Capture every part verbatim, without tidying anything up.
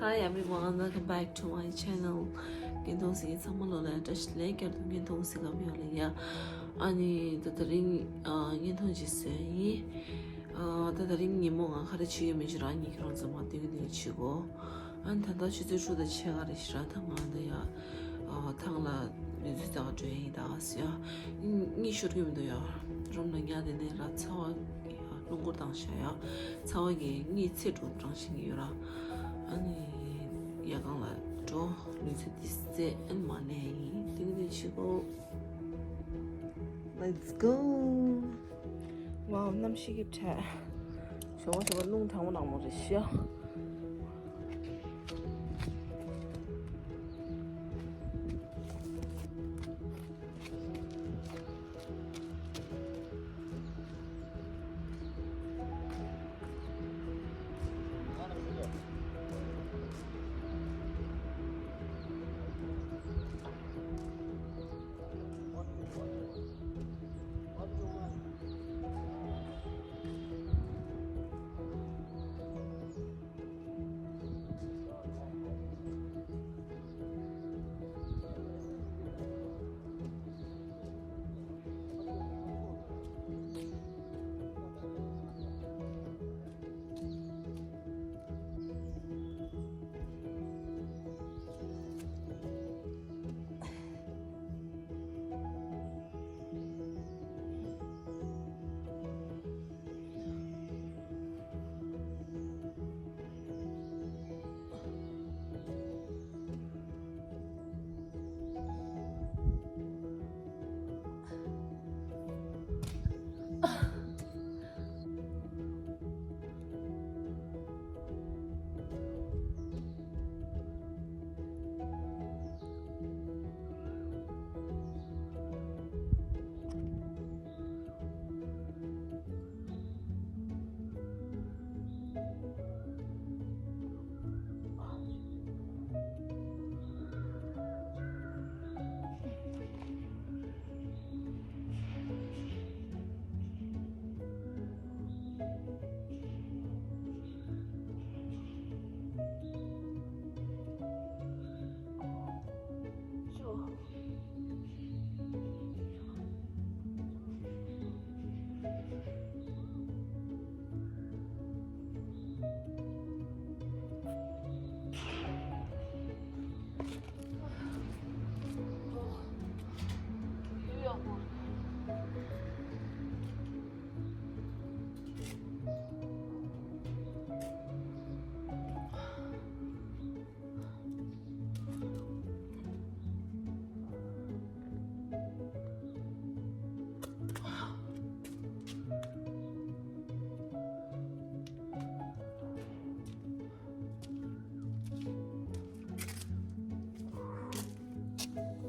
Hi everyone, welcome back to my channel. བརྙན་ཐུང་གཟིགས་མཁན་ཚང་མ་ལོ་ལ་བཀྲ་ཤིས་བདེ་ལེགས། བསྐྱར་དུ་བརྙན་ཐུང་གཟིགས་ག་ཡོང་ལ་ཡ། ཨ་ནི་ད་དེ་རིང་ཨ་བརྙན་ཐུང་ཅིག་བཟོས་ཡིན། ཨ་ད་དེ་རིང་ཉིན་མོ་ང་ག་རེ་བྱེད་ཀྱི་མིན་ཅི་རང་ཉིད་ཁྱེད་རང་ཚོ་མ་སྟོན་གྱི་འདུག་བྱེད་གོ། ཨ་ནི་ད་ལྟ་ཆུ་ཚོད་དྲུག་དང་ཕྱེད་ཀ་རེད་ཤག་ར། ད་ང་ད་ཡ་ཨ་ཐང་ལ་ནུས་ཚོད་ཙག་འགྲོ་ཡ་ཡིན་ད་ཟེར་ཡ། གཉིད་ཤོར་གྱི་མི་འདུག་ཡ། རུམ་ལ་ཉལ་བསྡད་ནས་ར་ཚ་བ་ཡ་རླུང་འཁོར་བཏང་ཤག་ཡ། ཚ་བ་གིས་གཉིད་ཚད་འགྲོ་རང་བཞིན་གྱི་ཡོད་ར། ཨ་ནི་ཡ་གང་ལ་འགྲོ། ནུས་ཚོད་ཏིས་ཙེ་ཨན་མ་ལས་ཡིན། ཏིག་ཏིག་ཤི་གོ། Let's go. Wow, གནམ་གཤིས་ཀྱི་འཕྲད། ཞོགས་པ་ཞོགས་པ་རླུང་གྲང་མོ་གྲང་མོ་རེད་ཤག་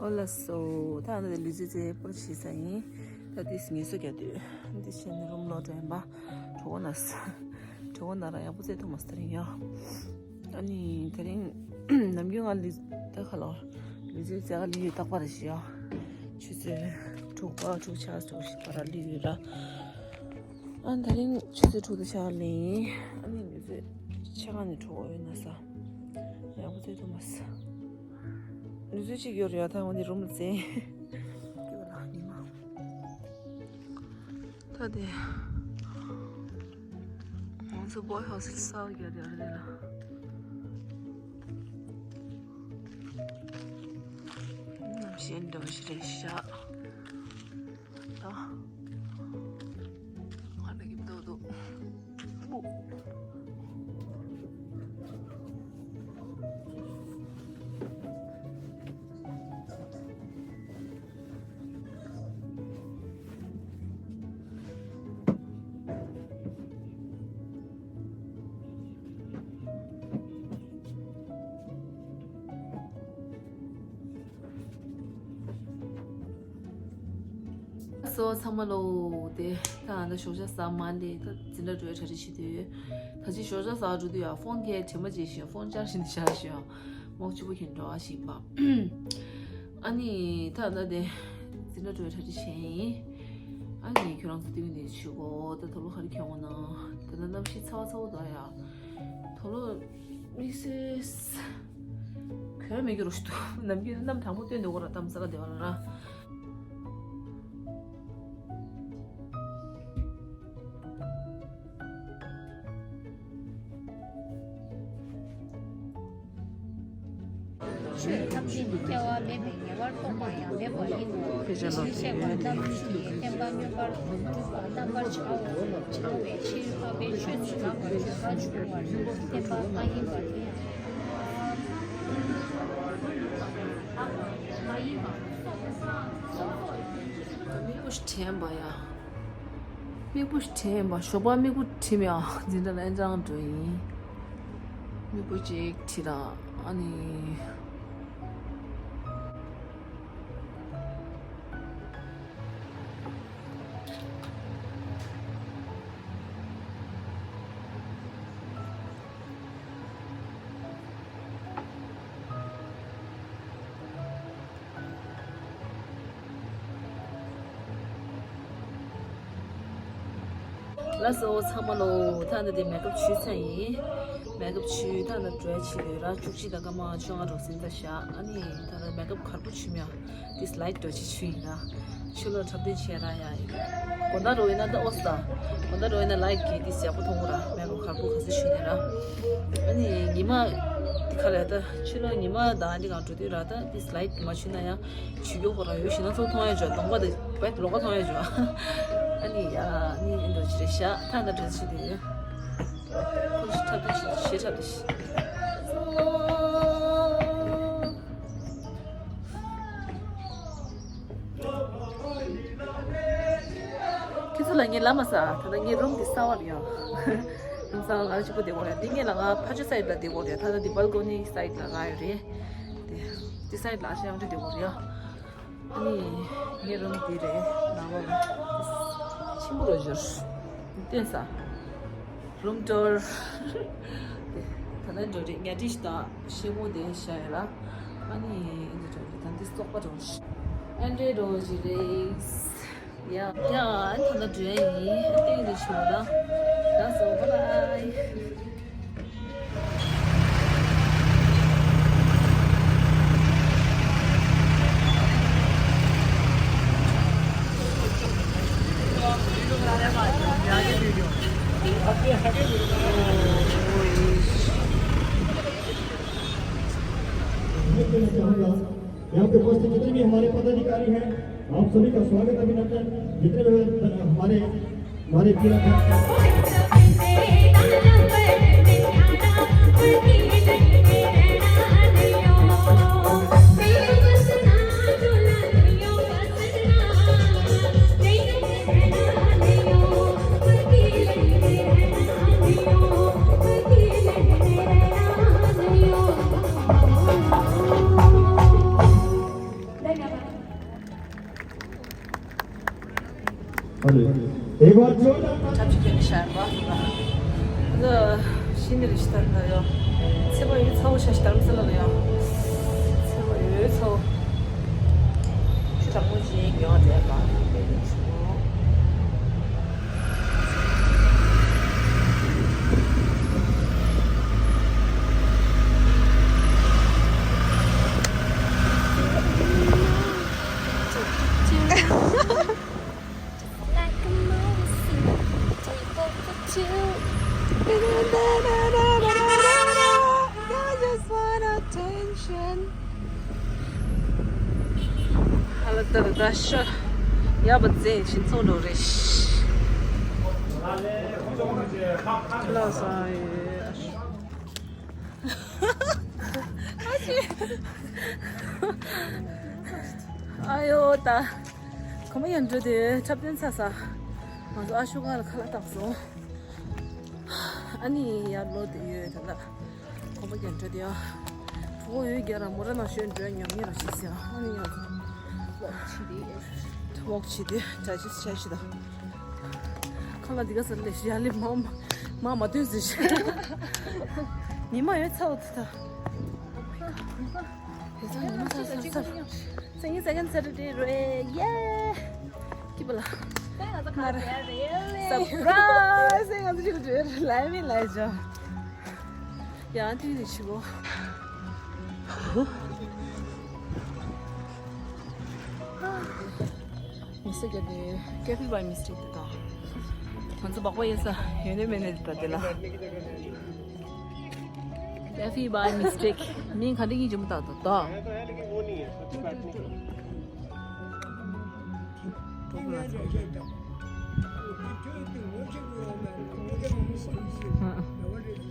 ཨོ་ལགས་སོ། ད་ང་ཚོ་ལུས་རྩལ་རྩེ་སྤོ་ལོ་བྱེད་ས་ཡིན། ད་འདི་ངལ་གསོ་རྒྱག་དུས་འདི་བྱས་ནས་རུམ་ལོག་འགྲོ་ཡིན་པ། གྲོད་ཁོག་ན་ས། གྲོད་ཁོག་ན་ར་ཡག་པོ་རྩེ་ཐུབ་མ་སོང་ད་རིང་ཡ། ཨ་ནི་དེ་རིང་ནམ་རྒྱུན་ང་ལུས་ད་ཁ་ལོ་ལུས་རྩལ་རྩེ་ག་ལུས་ཡོད་རྟག་པར་རེད་ཤི་ཡ། ཆུ་ཚོད་དྲུག་པ་དྲུག་ཆགས་སོ་ཞིག་བར་ལུས་ཡོད་ར། ཨ་དེ་རིང་ཆུ་ཚོད་དྲུག་དང་ཕྱེད་ཀ་ལ་ཡིན། ཨ་ནི་ལུས་རྩལ་ཕྱེད་ཀ་ནས་གྲོད་ཁོག་ཡོད་ན་ས། ཡག་པོ་རྩེ་ཐུབ་མ་སོང་། ལུས་རྩལ་གཅིག་ཡོད་རེད་ཡ། ད་འོ་འདི་རུམ་ལ་རྩེ། སྐྱོ་ལ་ཉི་མ། ད་དེ། ང་ཚོ་བོད་ཧོ་སི་ས་རྒྱ་རྒྱ་རེད་ལ། གནམ་གཤིས་འདྲ་བ་ཞིག་རེད་ཤག་ད། ང་འདྲ་གི་འདུག་འདུག་སོ་ཚང་མ་ལོ། དེ་ད་ང་ད་ཞོགས་ཇ་ཟ་མ་ལས་ད་འཛིན་གྲྭ་འགྲོ་ཡ་གྲ་སྒྲིག་བྱེད་དུས། ད་ཅི་ཞོགས་ཇ་ཟ་འགྲོ་དུས་ཡ་ཕོན་ཁྱེར་དྲན་པ་བརྗེད་ཤིང་ཕོན་བཅར་བཞིན་བཞག་ཤིང་མོག་གཅིག་པོ་ཁྱེར་འགྲོ་བ་ཞིག་ཡིན་པ། ཨ་ནི་ད་ད་དེ་འཛིན་གྲྭ་འགྲོ་ཡ་གྲ་སྒྲིག་བྱས་ཡིན། ཨ་ནི་ཁྱོད་རང་ཚོ་ཏིང་ངེ་འཛིན་བྱེད་དགོས། ད་དུག་ལོག་ག་རེ་གྱོན་འོང་ན། ད་ད་གནམ་གཤིས་ཚ་བ་ཚ་བོ་འདུག་ཡ། དུག་ལོག་ཨིས་ཨིས། གོན་མེད་ཀྱི་རོ་ཞིག་འདུག་ནམ་རྒྱུན་གནམ་གྲང་མོ་སྟོན་འདུག་གོ་ར། གཏམ་ས་ལ་བདེ་བ་ལ་ར། ཆོས་ཐམས་ཅད་ནི་སྐྱེ་བ་མེད་པའི་ངེས་པར་རྟོགས་པ་ཡང་མེད་པ་ཡིན་ནོ། དེ་བཞིན་གཤེགས་པ་རྣམས་ཀྱིས་བསྟན་པ་མངོན་པར་བསྒྲུབ་པ་རྣམ་པར་བྱའོ། བྱ་བའི་ཕྱིར་འཕགས་པའི་ཆོས་སུ་ལག་པར་འཇུག་པ་འབྱུང་བར་བསྟན་པ་མ་ཡིན་པ་དེ་ཡང་། མིག་པོ་དྲན་པ་ཡ། མིག་པོ་དྲན་པ། ཞོགས་པ་མིག་པོ་བྲིས་མེད་ཨ། འཛིན་གྲྭ་ལ་ཨེ་འཇང་འགྲོ་ཡིན། མིག་པོ་ཅིག་བྲིས་ར། ཨ་ནི། ལགས་སོ་ཚང་མ་ལོ། ད་ལྟ་དེ་མེག་ཨབ་བྱས་ཚར་ཡིན། མེག་ཨབ་བྱས་ད་ལྟ་འགྲོ་ཡ་བྱེད་དུས་ར། བཅུ་གཅིག་དང་སྐར་མ་བཅོ་ལྔ་འགྲོ་ཟིན་ད་བཞག་ཨ་ནི་ད་ལྟ་མེག་ཨབ་ག་རེ་པོ་བྱས་མེད་ཨ། དེ་སི་ལའེ་ཊི་འདྲ་ཅིག་བྱས་ཡིན་ར། ཕྱི་ལོགས་འཁྲབ་སྟོན་བྱས་ར་ཡ་ཡིན། དགོང་དག་རོ་ཡིན་ན་ད་ཨོ་སི་ད། དགོང་དག་རོ་ཡིན་ན་ལའེ་ཊི་གི་དེ་སི་ཡག་པོ་མཐོང་གོ་ར། མེག་ཨབ་ག་རེ་པོ་ག་ཚོད་བྱས་ནས་ར། ཨ་ནི་ཉི་མ་དེ་ག་ལ་ད་ཕྱི་ལོགས་ཉི་མ་དང་དེ་གང་འགྲོ་དུས་ར། ད་དེ་སི་ལའེ་ཊི་མ་བྱས་ན་ཡང་བྱེད་མགྱོགས་ཁོ་རང་ཡོད་ཤི་ན་ཚོ་མཐོང་ཡ་འཇོག་གདོང་པ་དེ་བས་ལོག་ག་མཐོང་ཡ་འཇོག་ཨ་ནི་ཡ་ཨ་ནི་ཨེ་འདྲ་ཅི་རེད་ཤག་ད་ད་འདྲ་ཞིག་དེ་ཡོད། ཁོ་ཞིག་འཁྲབ་དེ་ཞིག་ཞེ་འཁྲབ་དེ་ཞིག་ཁྱེད་ཚོ་ལ་ངས་ལབ་མ་ས། ད་ལྟ་ངའི་རུམ་འདི་གསར་པ་རེད་ཡ། རུམ་གསར་པ་ང་རང་གཅིག་པོ་བསྡད་ཡོད་རེད། འདི་ངས་ལ་ང་ཕ་ཆོས་སའིཌ་ལ་བསྡད་ཡོད་རེད། ད་ལྟ་འདི་བལ་ཀོ་ནི་སའིཌ་ལ་རག་ཡོད་རེད། དེ་འདི་སའིཌ་ལ་ཨ་ཞེ་ཡང་འདྲ་བསྡད་ཡོད་རེད་ཡ། ཨ་ནི་ངའི་རུམ་འདི་རེད། ནང་ལོགས་ལ་ཆེན་པོ་རེད་ཞོར་བསྟན་ས། རུམ་ཊུར། དེ་ད་ལྟ་འགྲོ་རེད། ཉལ་ཁྲི་ཞིག་དང་ཤེལ་སྒོ་དེ་བཞག་ཡོད་ལ། ཨ་ནི་འདི་འགྲོ་རེད། ད་འདི་བཙོག་པ་འགྲོ་རེད། ཨ་འདྲའི་འགྲོ་ཞིག་རེད། ཡ་ཡ། ཨ་ནི་ད་ལྟ་འགྲོ་ཡ་ཡིན། ཨ་སྟེང་རེ་ཞུ་ལ། ལགས་སོ། བྷའི་བྷའི། यहाँ पे उपस्थित जितने भी हमारे पदाधिकारी हैं, आप सभी का स्वागत, अभिनंदन। जितने भी हमारे, हमारे धन्यवाद। एक बार जोरदार འཁྲབ་ཆུ་ཁྱོན་ནས་ཤར་བ། འདི་ཤི་ནི་རི་ཤི་ཐར་ན་ཡོ། ཚེ་བ་ཡོད་ཚ་བོ་ཤ་ཤི་དར་མ་ས་ལ་ལ་ཡོ། ཚེ་བ་ཡོད་ཚ་བོ། ཆུ་གྲང་མོ་ཅིག་ཉོ་བསྡད་པ། Like a movie scene, table for two. I just want attention. ཧ་ལ་ད་ད་ཤ་ཡ་བ་ཙེ་ཤིན་ཚོང་འགྲོ་རེ་ཤི། ལ་ས་ཡོད། ཨ་ཡོ་ད། གོ་མ་ཡན་འགྲོ་དེ་འཁྲབ་སྟོན་ཚ་ས། ང་ཚོ་ཨ་ཤུ་ག་ལ་ཁ་ལག་བཏགས་སོང་། ཨ་ནི་ཡར་ལོ་དེ་ཡོད་ད་ལ། གོ་མ་ཡན་འགྲོ་དེ་ཡ། ཕྲུ་གུ་ཡོད་རྒྱ་ར་མོ་ར་ན་ཤོད་འགྲོ་ཉམས་ཉེ་ར་ཞིག་ཟེར། ཨ་ནི་ཡ། ཝོག་བྱེད་དེ། ཝོག་བྱེད་དེ་གྲ་ཅིས་བྱ་ཞིག་ད། ཁ་ལག་འདི་ག་ས་ལས་ཤི་ཡ་ལས་མ་མ་མ་མ་དོན་ཟེར་ཤི། ཉི་མ་ཡོད་ཚ་བོ་དེ་ད། ཉི་མ་ཚ་ཚ་ཚ། སང་ཉིན་སེ་ཀེན་ཌ་སེ་ཊར་ཌེ་རེད་ཡེ། ཀི་པ་ལ། སར་པ་རའི་ཛི། ང་ཚོ་ཅིག་ལ་ལའི་ཝི་ལའི་ཇོ། ཡང་དེ་ནི་ཆི་བོ། མི་སེ་ག་དེ་cafe by mistake དེ་དང་། ང་ཚོ་སྦག་སྦག་ཡིན་ས་ཡོད་ནི་མེད་ནི་དེ་དང་དེ་ལ། Cafe by mistake མིང་ག་འདྲ་ཡིན་ཅི་མི་ལྟ་དང་དང་།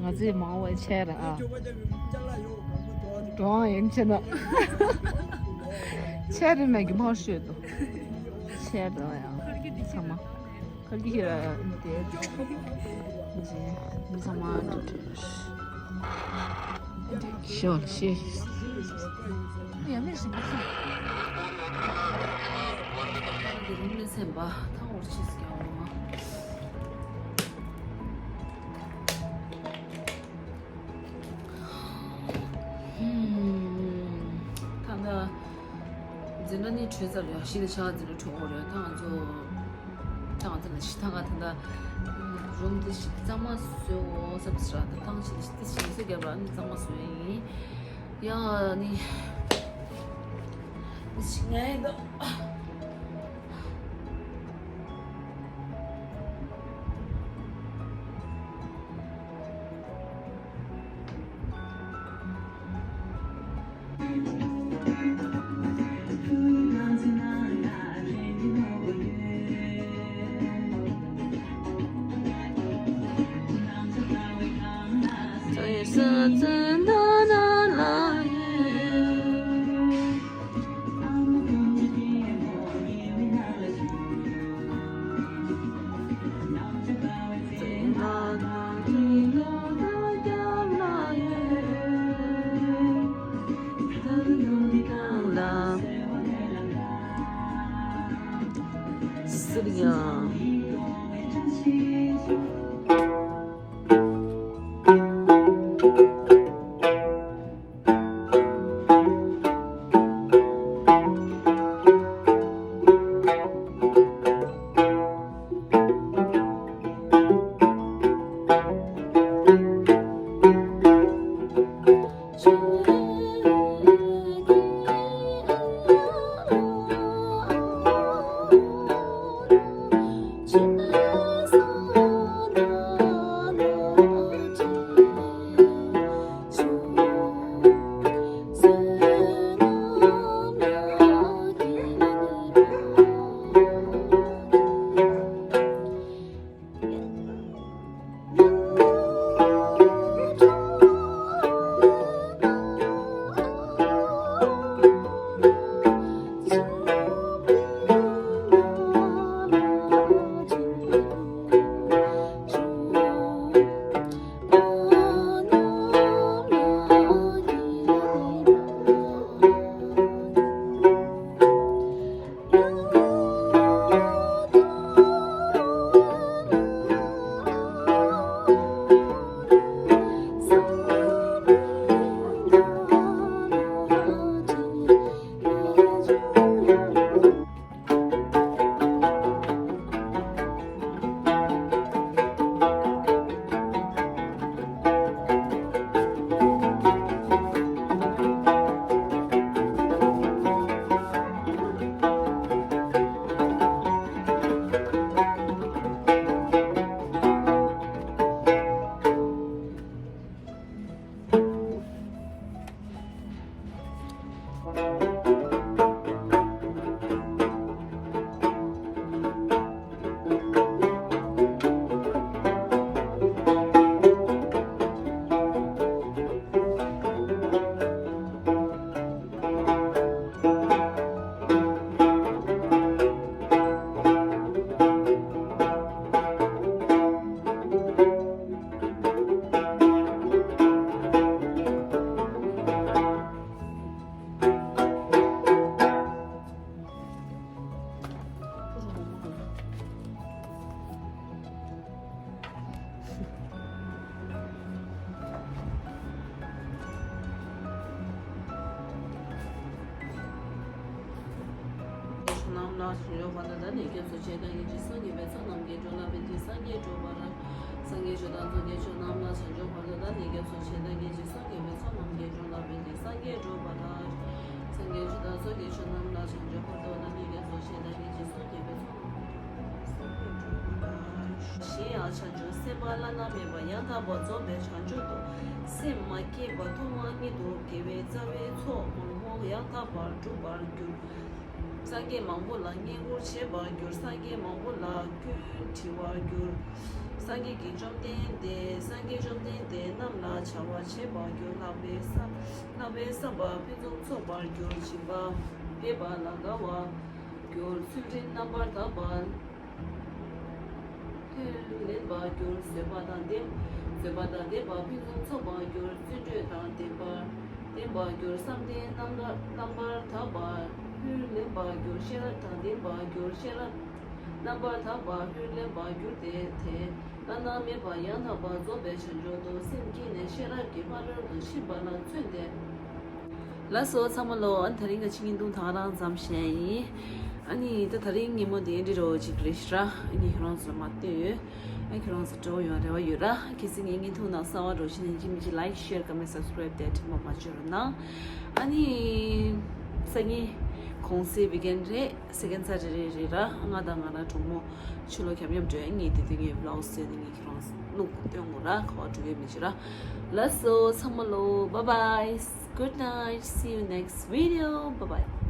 ང་ཚོའི་མང་བའི་ཆེ་ར་ཨ། གྲོང་ཡིན་ཆེ་ན། ཆེ་རེ་མེད་ཀྱི་མང་ཤོས་དུ། ཆེ་ར་ཡང་ཚང་མ། ཁ་ལག་ཤི་ར་དེ། མི་ཚང་མ་འགྲོ་འགྲོ། ཤོ་ཤི། ཡ་མེད་ཤི་མ་ཤི། ཁ་ལག་གི་རིན་མེད་སེམས་པ་ཐང་བོར་ཆིས་ཀྱང་འོང་མ། ད་ལྟ་འཛིན་གྲྭ་ནས་གྲོལ་ཚར་ཡོད། གཞིས་ལ་ཆ་འཛིན་གྲྭ་གྲོལ་འོང་རེད། ད་ང་ཚོ་ད་ང་ཚོ་ལ་ཤི་ཐང་ག་ད་ལྟ་རུམ་དེ་ཞིག་གཙང་མ་བཟོས་འོང་བསམ་ཟེར། ད་ཐང་ཆེ་ལ་ཤི་དེ་ཞིག་བཟོས་རྒྱབ་ལ་ནི་གཙང་མ་བཟོས་ཡིན། ཡང་ནི་ནི་ཞིག་ངའི་ད། ལ་བྱང་ཆུབ་བར་དུ་བདག་ནི་སྐྱབས་སུ་མཆི། བདག་གིས་ཇི་སྲིད་བསྔོས་པའི་ཚོགས་རྣམས་ཀྱིས། འགྲོ་ལ་ཕན་ཕྱིར་སངས་རྒྱས་འགྲུབ་པར། སངས་རྒྱས་ཆོས་དང་ཚོགས་ཀྱི་མཆོག་རྣམས་ལ། བྱང་ཆུབ་བར་དུ་བདག་ནི་སྐྱབས་སུ་མཆི། བདག་གིས་ཇི་སྲིད་བསྔོས་པའི་ཚོགས་རྣམས་ཀྱིས། འགྲོ་ལ་ཕན་ཕྱིར་སངས་རྒྱས་འགྲུབ་པར། སངས་རྒྱས་ཆོས་དང་ཚོགས་ཀྱི་མཆོག་རྣམས་ལ། བྱང་ཆུབ་བར་དུ་བདག་ནི་སྐྱབས་སུ་མཆི། བདག་གིས་ཇི་སྲིད་བསྔོས་པའི་ཚོགས་རྣམས་ཀྱིས། འགྲོ་ལ་ཕན་ཕྱིར་སངས་རྒྱས་འགྲུབ་པར། གཞན་ཡང་བྱང་ཆུབ་སེམས་དཔའ་བླ་ན་མེད་པ་ཡང་དག་པར་རྫོགས་པའི་བྱང་ཆུབ་ཏུ་སེམས་མ་བསྐྱེད་པར་ཐོག་མ་ཉིད་དུ་དགེ་བའི་རྩ་བའི་ཚོགས་མང་པོ་ཡང་དག་པར་འགྲུབ་པར་འགྱུར། སངས་རྒྱས་མང་པོ་ལ་བསྙེན་བཀུར་བྱེད་པར་འགྱུར། སངས་རྒྱས་མང་པོ་ལ་སྐུ་དྲི་བར་འགྱུར། སངས་རྒྱས་ཀྱིས་བཅོམ་ལྡན་འདས། སངས་རྒྱས་བཅོམ་ལྡན་འདས་རྣམས་ལ་བྱ་བ་བྱེད་པར་འགྱུར། ལྷག་པའི་བསམ་ལྷག་པའི་བསམ་པ་ཕུན་སུམ་ཚོགས་པར་འགྱུར། སྦྱིན་པ་འབད་པ་ལ་དགའ་བར་འགྱུར། ཚུལ་ཁྲིམས་རྣམ་པར་དག་པ་ལྷུར་ལེན་པར་འགྱུར། བཟོད་པ་དང་ལྡན་བཟོད་པ་དང་ལྡན་པ་ཕུན་སུམ་ཚོགས་པར་འགྱུར། བརྩོན་འགྲུས་དང་ལྡན་པར་ལྡན་པར་འགྱུར། བསམ་གཏན་རྣམ་དག་རྣམ་པར་དག་པ་ལྷུར་ལེན་པར་འགྱུར། ཤེས་རབ་དང་ལྡན་པར་འགྱུར། ཤེས་རབ་རྣམ་པར་དག་པ་ལྷུར་ལེན་པར་འགྱུར་ཏེ། དེ་བླ་ན་མེད་པ་ཡང་དག་པར་རྫོགས་པའི་བྱང་ཆུབ་ཏུ་སེམས་བསྐྱེད་ནས་ཤེས་རབ་ཀྱི་ཕ་རོལ་ཏུ་ཕྱིན་པ་ལ་བརྩོན་ཏེ། ལགས་སོ་ཚང་མ་ལོ། ཨ་ནི་དེ་རིང་གི་ཆིངས་ཡིག་འདུག་ད་ག་རང་ཙམ་བཤད་ཡིན། ཨ་ནི་ད་དེ་རིང་ཉིན་མོ་དེ་འདི་རོ་ཅིག་རེད་ཤག་ཨ་ནི་ཁྱེད་རང་ཚོ་མ་ལྟོས། ཨ་ཁྱེད་རང་ཚོ་སྤྲོ་བོ་ཡོང་རེ་བ་ཡོད་ར། གལ་སྲིད་ངའི་བརྙན་ཐུང་ནང་གསར་བ་འགྲོ་ཕྱིན་ནས་ཅི་མི་ཅི་ལའིཀ་ཤེར་ཀོ་མེན་སབ་སི་ཀ་རེབ་དེ་ཐེངས་མ་མ་བརྗེད་རོགས་གནང་། ཨ་ནི་སང་ཉིན་གུང་སེང་ཝིག་ཨེན་རེད། སེ་ཀེན་ཌི་སེ་ཊར་ཌེ་རེད་ར། ང་དང་ང་རང་གྲོགས་མོ་ཕྱི་ལོགས་འཁྱམ་འཁྱམ་འགྲོ་ཡ། ངས་དེ་དུས་ངའི་བི་ལོག་བཟོས་ནས་ངས་ཁྱེད་རང་ཚོ་སྟོན་དགོས་ར། ག་པར་འགྲོ་ཡོད་མི་ཤེས་ར། ལགས་སོ་ཚང་མ་ལོ། Bye bye. Good night. See you next video. Bye bye.